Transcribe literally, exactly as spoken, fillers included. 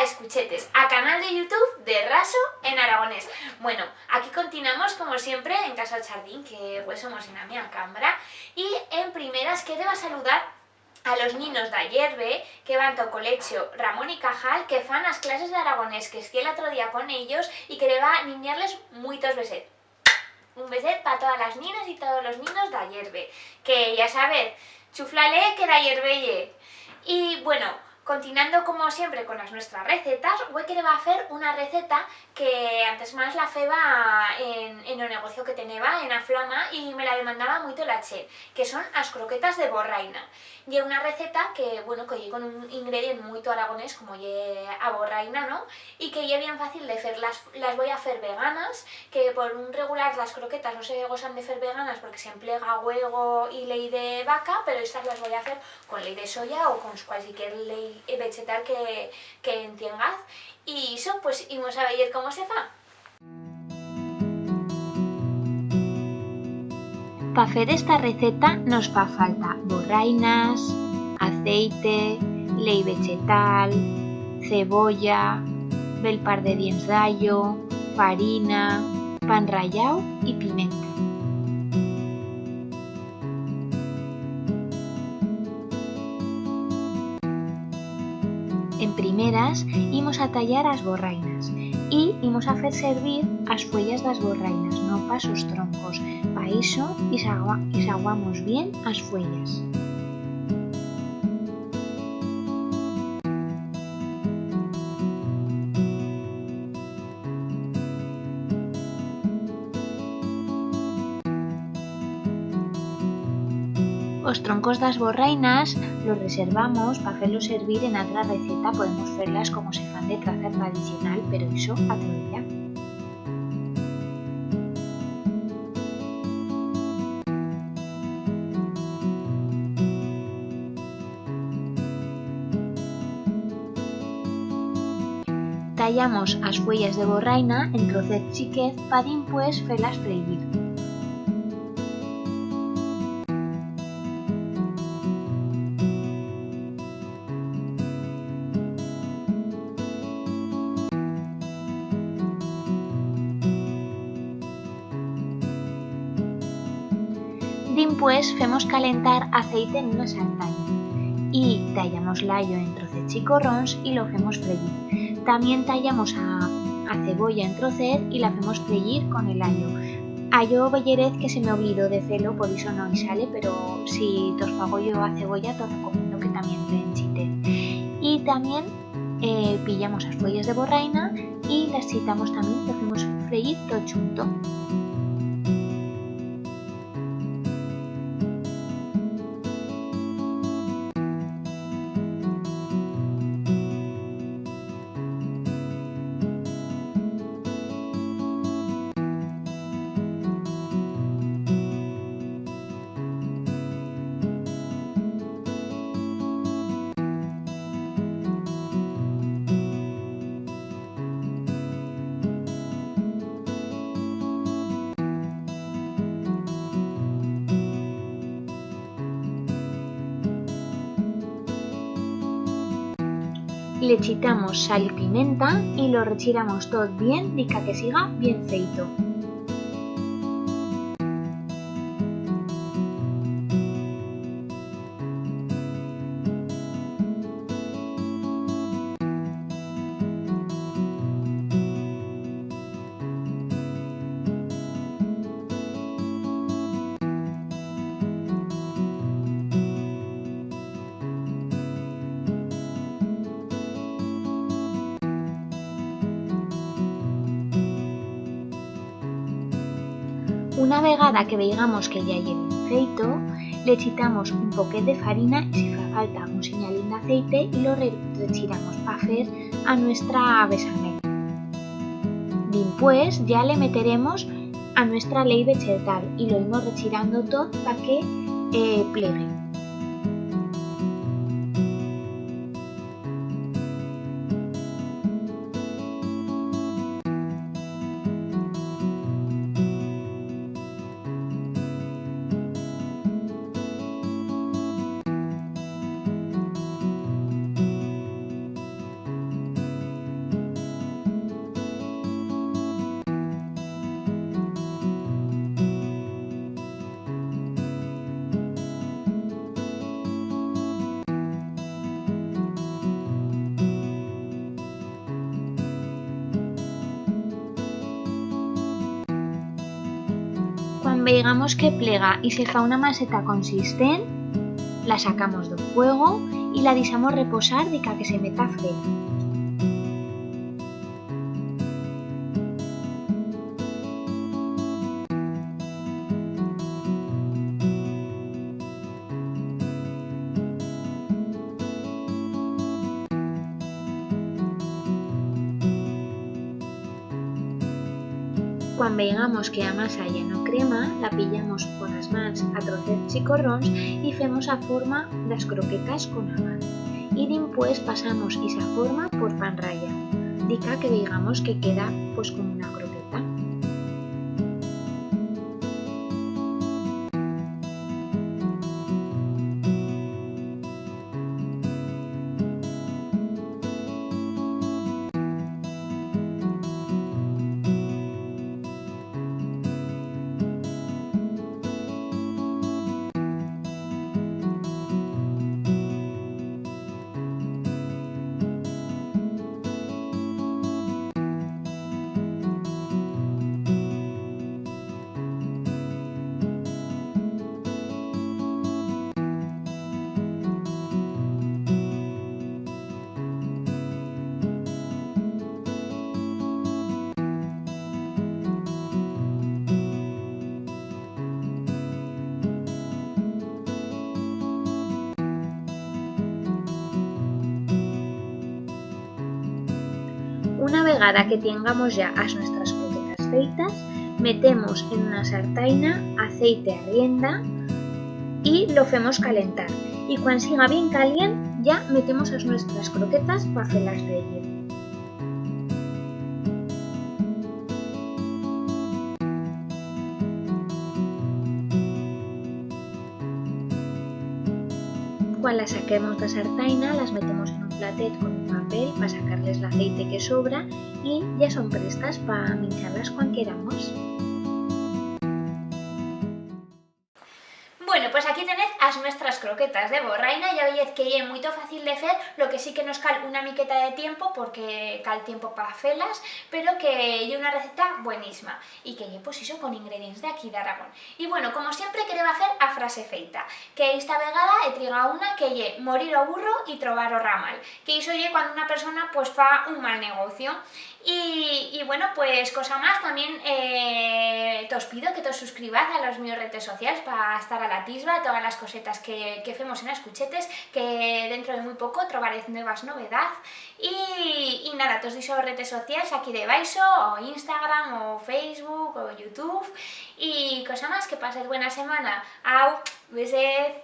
Escuchetes a canal de YouTube de Raso en Aragonés. Bueno, aquí continuamos, como siempre, en Casa o Chardín, que hue somos en a mía cambra. Y en primeras quereba saludar a los ninos d'Ayerbe, que van ta o colechio Ramón y Cajal, que fan as clases d'aragonés, que estié l'atro día con ellos y quereba niñar-les muitos besets. Un beset pa todas las ninas y todos los ninos d'Ayerbe, que ya sabez, chufla-le que d'Ayerbe ye. Y, bueno, continuando como siempre con las nuestras recetas, hue quereba fer una receta que antes mas la feba en, en o negocio que teneba, en a Flama, y me la demandaba muito la chent, que son as croquetas de borraina. Ye una receta que, bueno, que ye con un ingredient muito aragonés, como ye a borraina, no? Y que ye bien fácil de fer. Las, las voi a fer veganas, que por un regular las croquetas no se gosan de fer veganas porque s'emplega huego y leit de vaca, pero estas las voi a fer con leit de soya o con cualsiquier leit, eh, vegetal que, que entiengaz. Y ixo, pues, imos a veyer cómo se fa. Pa fer esta receta nos fa falta borrainas, aceite, leit vegetal, cebolla, bel par de dients d'ayo, farina, pan rallau y pimenta. En primeras, imos a tallar as borrainas y imos a fer servir as fuellas d'as borrainas, no pas os troncos. Pa ixo, isaua-, isaguamos bien as fuellas. Os troncos d'as borrainas los reservamos pa fer-los servir en atra receta. Podemos fer-las como se fan de traza tradicional, pero ixo atro día. Tallamos as fuellas de borraina en trocet chiquet pa dimpués fer-las freyir. Dimpués femos calentar aceite en una sartanya y tallamos l'ayo en trocet chicorrons y lo femos freyir. Tamién tallamos a, a cebolla en trocet y la femos freyir con el ayo. Ayo veyerez que se me oblidó de fer-lo, por ixo no i sale, pero si tos fago yo a cebolla, tos recomiendo que tamién te enchites. Y tamién, eh, pillamos as fuellas de borraina y las chitamos tamién, lo femos freyir tot chunto. Le chitamos sal y pimenta y lo rechiramos tot bien dica que siga bien feito. Una vegada que veigamos que ya ye bien feito, le chitamos un poquet de farina y, si fa falta, un sinyalín d'aceite y lo re-, rechiramos pa fer a nuestra besamel. Dimpués ya le meteremos a nuestra leit vegetal y lo imos rechirando tot pa que, eh, plegue. Veigamos que plega y se fa una maseta consistent, la sacamos d'o fuego y la dixamos reposar dica que se meta freda. Cuan veigamos que a masa ya no crema, la pillamos con as mans a trocet chicorrons y femos a forma d'as croquetas con a man. Y dimpués pasamos ixa forma por pan rayau, dica que veigamos que queda, pues, como una croqueta. Una vegada que tiengamos ya as nuestras croquetas feitas, metemos en una sartaina aceite a rienda y lo femos calentar. Y cuan siga bien calient, ya metemos as nuestras croquetas pa fer-las reyer. Cuan las saquemos d'a sartaina, las metemos en un platet con un papel pa sacar-les l'aceite que sobra y ya son prestas pa minchar-las cuan queramos. Bueno, pues aquí tenez as nuestras croquetas de borraina. Ya veyez que ye muito fácil de fer, lo que sí que nos cal una miqueta de tiempo, porque cal tiempo pa fer-las, pero que ye una receta buenísima y que ye, pues, ixo, con ingredients d'aquí d'Aragón. Y bueno, como siempre, quereba fer a frase feita, que esta vegada he trigau una que ye: morir o burro y trobar o ramal, que ixo ye cuando una persona, pues, fa un mal negocio. Y, y bueno, pues, cosa más, tamién, eh, tos pido que tos suscribaz a los míos redes socials pa estar a l'atisba de todas las cosetas que, que femos en Escuchetes, que dentro de muy poco trobarez nuevas novedad. Y, y nada, tos dixo redes socials aquí debaixo, o Instagram, o Facebook, o YouTube. Y cosa más, que pasez buena semana. Au, besez.